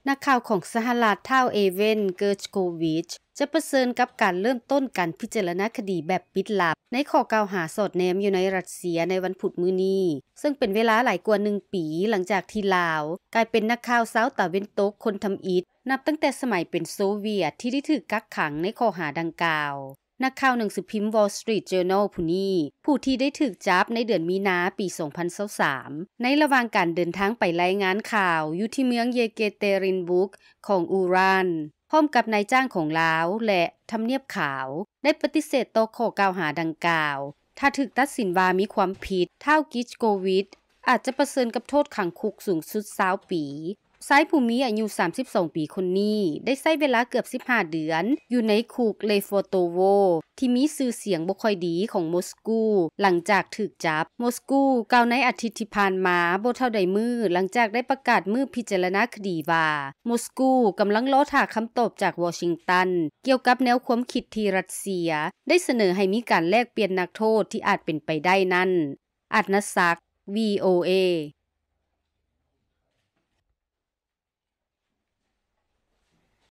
ນັກຂ່າວຂອງສະຫະລັດ ທ້າວ ເອເວັນ ເກີດໂຄວິຊ ຈະປະເຊີນກັບການເລີ່ມຕົ້ນການພິຈາລະນາຄະດີແບບປິດລັບ ໃນຂໍ້ກ່າວຫາສອດແນມຢູ່ໃນຣັດເຊຍໃນວັນພຸດມື້ນີ້, ເຊິ່ງເປັນເວລາຫຼາຍກວ່າໜຶ່ງປີ ຫຼັງຈາກທີ່ລາວກາຍເປັນນັກຂ່າວຊາວຕາເວັນຕົກຄົນທຳອິດ ນັບຕັ້ງແຕ່ສະໄໝເປັນໂຊວຽດທີ່ໄດ້ຖືກກັກຂັງໃນຂໍ້ຫາດັ່ງກ່າວ. ນັກຂ່າວໜັງສືພິມ Wall Street Journal ຜູ້ນີ້, ຜູ້ທີ່ໄດ້ຖືກຈັບໃນເດືອນມີນາປີສອງພັນຊາວສາມ ໃນລະຫວ່າງການເດີນທາງໄປລາຍງານຂ່າວຢູ່ທີ່ເມືອງເຢເກເຕຣິນບຸກຂອງອີຣານ ພ້ອມກັບນາຍຈ້າງຂອງລາວ ແລະ ທຳນຽບຂາວ ໄດ້ປະຕິເສດຕໍ່ຂໍ້ກ່າວຫາດັ່ງກ່າວ. ຖ້າຖືກຕັດສິນວ່າມີຄວາມຜິດ, ທ້າວ ກິດໂກວິດ ອາດຈະປະເຊີນກັບໂທດຂັງຄຸກສູງສຸດຊາວປີ. ຊາຍຜູ້ມີອາຍຸສາມສິບສອງປີຄົນນີ້ ໄດ້ໃຊ້ເວລາເກືອບສິບຫ້າເດືອນ ຢູ່ໃນຄຸກເລຟອໂຕໂວ ທີ່ມີຊື່ສຽງບໍ່ຄ່ອຍດີຂອງມົສກູ ຫຼັງຈາກຖືກຈັບ. ມົສກູກ່າວໃນອາທິດທີ່ຜ່ານມາ ບໍ່ເທົ່າໃດມື້ ຫຼັງຈາກໄດ້ປະກາດມື້ພິຈາລະນາຄະດີວ່າ ມົສກູກຳລັງລໍຖ້າຄຳຕອບຈາກວໍຊິງຕັນ ກ່ຽວກັບແນວຄວາມຄິດທີ່ຣັດເຊຍໄດ້ສະເໜີໃຫ້ມີການແລກປ່ຽນນັກໂທດທີ່ອາດເປັນໄປໄດ້ນັ້ນ. ອັດນະສັກ ວີໂອເອ.